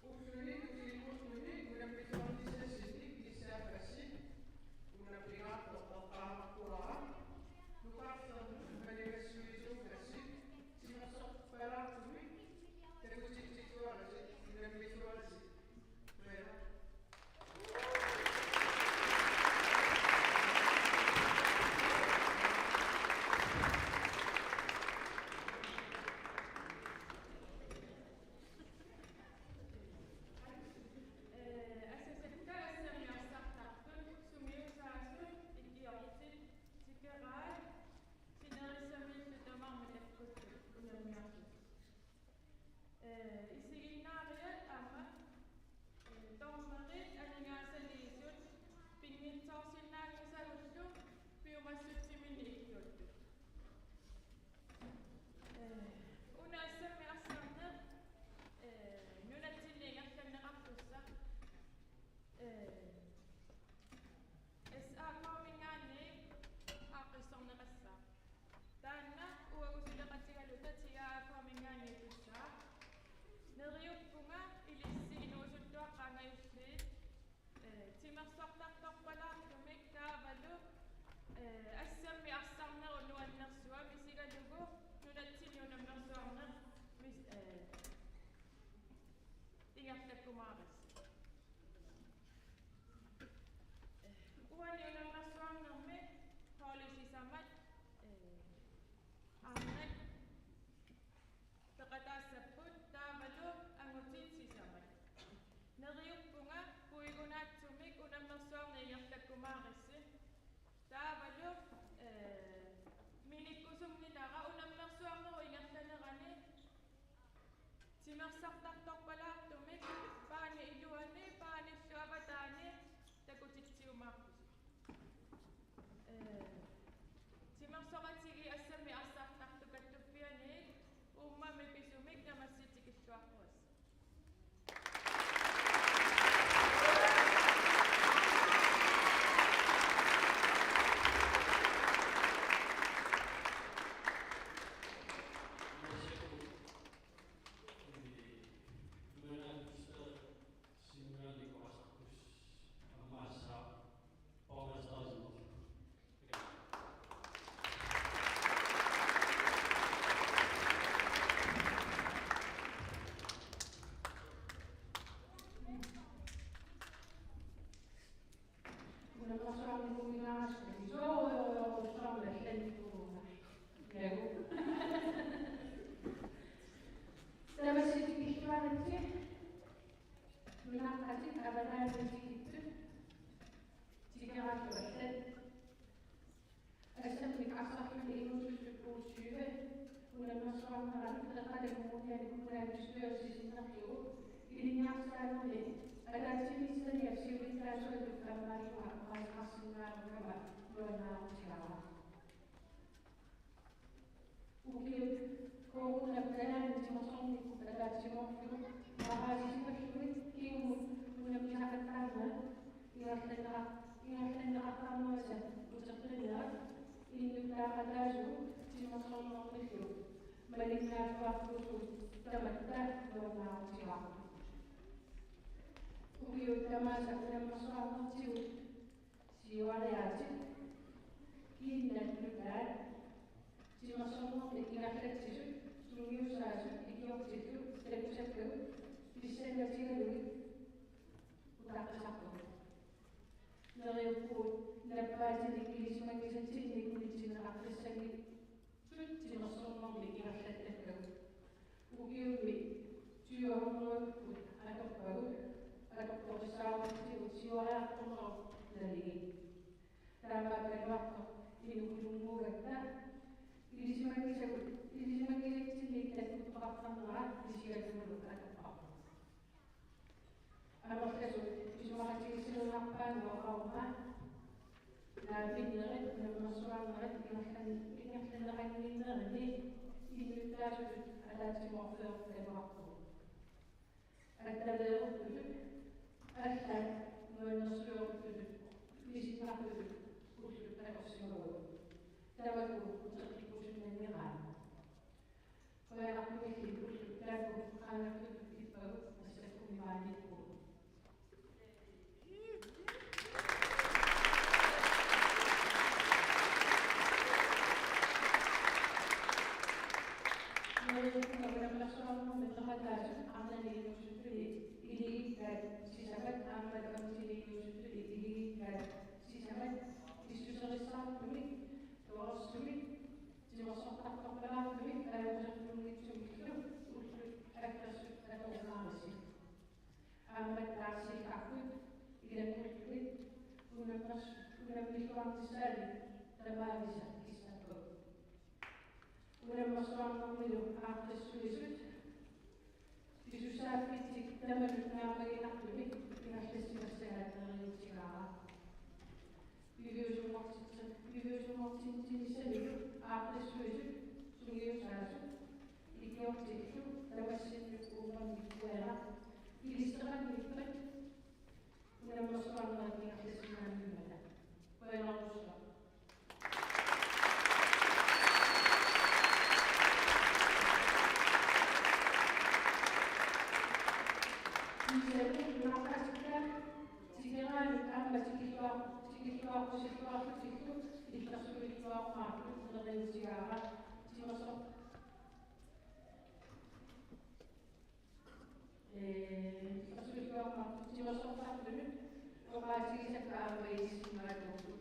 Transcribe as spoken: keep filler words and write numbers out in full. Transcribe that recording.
Ulluni ukiukkuni unammilluarnissassinnit pissaafassi, unammigaartoq eqqaamaqqulaarpoq, nukarfernut manigassuisuugassi, timersorpalaartumik takutitsilluarisi, unammilluarisi. Qujanaq. Ee, asasakka assersuutigisassarput sumiussaasut ikiortit tikeraat sinerissamiillu tamarmik takkuttut unammiartut. Ee, isiginnaariat aamma, ee, dommerit aningaasaliisut pinngitsoorsinnaanngisagullu piumassutsiminnik ikkuttut. Ee, una assammik arsaarneq, ee, nunatsinni ingerlanneqartussaq, ee, S A K-minngaanniit aaqqissorneqassaaq. Taanna uagut suleqatigaluta T A K-minngaanniittussaaq. Neriuppunga ilissi inuusuttuaqqat angajulliit, ee, timersortartorpalaartumik taavalu, ee, assammik arsaarnerup nuannersuaq misigalugu nunatsinni unammersuarneq mis-, ee, ingerlakkumaarissi. Uani unammersuarnermi holdit sisamat, ee, arnat peqataassapput taavalu angutit sisamat. Neriuppunga puigunaatsumik unammersuarneq ingerlakkumaarissi. Taavalu, ee, minikkusunngilara unammersuarnerup ingerlanerani Assartartorpalaartumik paani iluani paanillu avataani takutitsiumaarpusi. Ee, timersoqatigiit assammik assartartut kattuffianniit uummami pisumik tamassi tikilluaqquassi. Tamassi tikilluaritsi, nunaqqatit avataani tikittut, tikerallu allat. Assammik arsarluni inuusuttut uuttyve, unammersuarnerani Qeqqata Kommuniani kommunalbestyrelsi sinnerlugu ilinniarsaanermi ataatsimiititaliap siulittaasuatut taamaalillunga oqaaseqarsinnaavugut, nuannaarutigaara. Ukiut koorunap nalaani timersornikkut ataatsimoorlugu paarlaassimallugit kingumut unammisaqattaarnerat ingerlanneqa-, ingerlanneqartarnerisa uteqqinerat innuttaaqataasugut timersornermillu malinnaalluartuusugut tamatta nuannaarutigaarput. Ukiut tamaasa unammersuarnertigut siuariaatit, kiinnat nutaat, timersornermik ingerlatsisut, sungiusaasut ikiortillu takusakkagut pissanngatigalugit utaqqisarpugut. Neriuppugut nappaatinik ilisimanngisatsinnik unitsinneqartassanngitsut timersornermik ingerlattakkagut. Ukiummi tyve hundrede atorpagut, atortorissaarutsigu siuariartornerup naligi. Taamaakkaluartoq inukulunnguugatta ilisimanngisagut, ilisimanngisatsinnik takkuttoqartarnera pisiatunullu atorparput. Amerlasuut isumaqatigiissinnerpaannguaq aamma naapinnerit unammersuarnerit ingerlan-, ingerlanneqannginnerini innuttaasutut ataatsimoorfiortaluarpugut. Attaveeruttutut, allaat nuannersueruttutut, misinnartutut ullut atorsimavagut. Tamakku uteqqikkusunnanngeraat. Qujanartumilli ullut taakku qaangertutut ippagut, massakkummi maaniippugut. Neriuppunga unammersuarnermut peqataasut arnani inuusuttuni iligikkaat sisamat aamma ammutini inuusuttuni iligikkaat sisamat pissuserissaartumik, torersumik, timersortartorpalaartumik ajoqusertunngitsumillu ullut aggersut atorumaarisi. Aamma taarsiiffakut ilanngullugit unammers-, unammilluarnissaannik tamaavisa kissappagut. Unammersuarnermilu aaqqissuisut pisussaaffitsik tamanut naammaginartumik ingerlassimassagaat neriuutigaara. Piviusunngortitsi-, piviusunngortitsinissamilu aaqqissuisut sungiusaasut ikiortillu tamassinnut uummannit qujanaq. Ilisseqanngippat unammersuarnerit ingerlasinnaanngimmata. Qujanarsuaq. Kiisalu nunaqqatikka tikeraanut aamma tikilluar-, tikilluartusilluarlutillu illersuilluarmaartut neriuutigaara timersoq-, ee, illersuilluarmaartut timersortartunut oqaatigisakka aamma ilisimagaluarput.